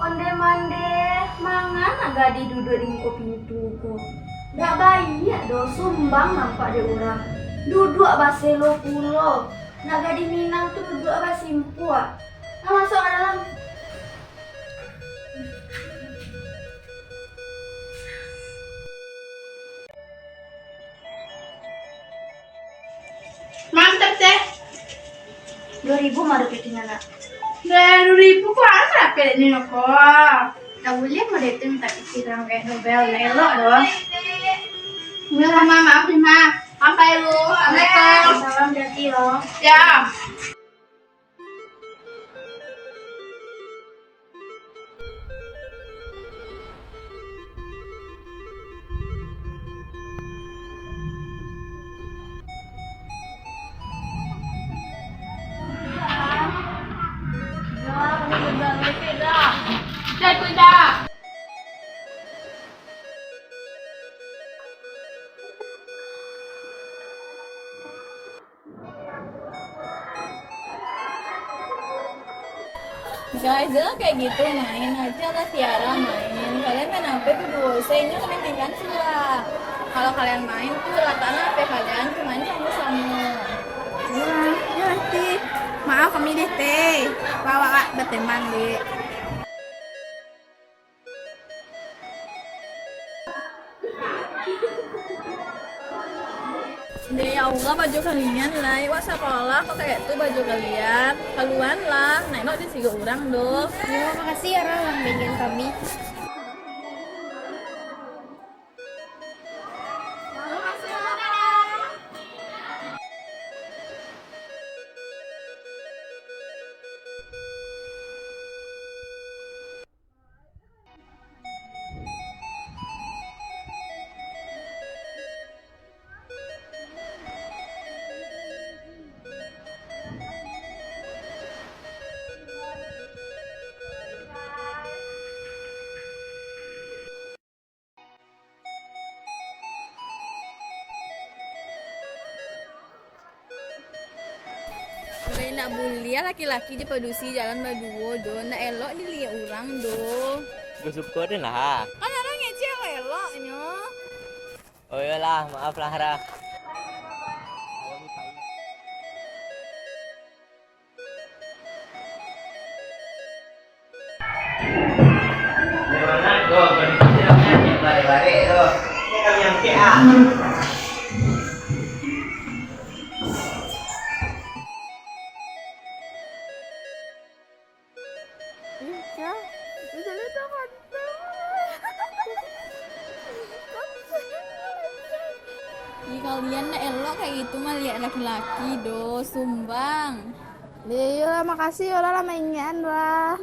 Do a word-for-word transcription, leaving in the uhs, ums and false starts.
Onde-mande, manga nak gadih duduak di muko pintu ko? Dak baiak doh, sumbang nampak dek urang. Duduak baselo pulo. Nak gadih Minang tu duduak basimpuak. Nah, masuak ka dalam. Mantap, Teh. Duo ribu mah dompet tu, Nak. Duo ribu ko anak dapek ni, Noko. Tak buliah model tu minta pitih urang kayak Nobel, ndak elok doh. Yo, Ma, maaf ni, Ma. Sampai lu. Assalamualaikum. Salam, hati-hati yo. Ya. Guys, jangan kayak gitu, main aja lah Tiara main. Kalian main apa itu duo? Saya ini main tinggal sebelah. Kalau kalian main tuh letakkan H P kalian, cuman sama-sama. Wah, ya Ti. Maaf kami deh Teh. Wak, wak, wak, berteman deh. Deh, ya Allah, baju kalian lai. Wak sakolah kok kayak tu baju kalian. Kaluan lah, naik di tigo urang doh. Yo, makasih ya, Ra, lah main kami. Lai ndak buliah laki-laki jo padusi jalan baduo doh, ndak elok diliek urang doh. Basuko den lah. Kan urang ngecek elok-eloknyo. Oh iyolah, maaf lah, Ra. Ih, kalian ndak elok kayak gitu maliek laki-laki doh, sumbang. Yo, iyolah, makasih yo lah, lah maingetan lah.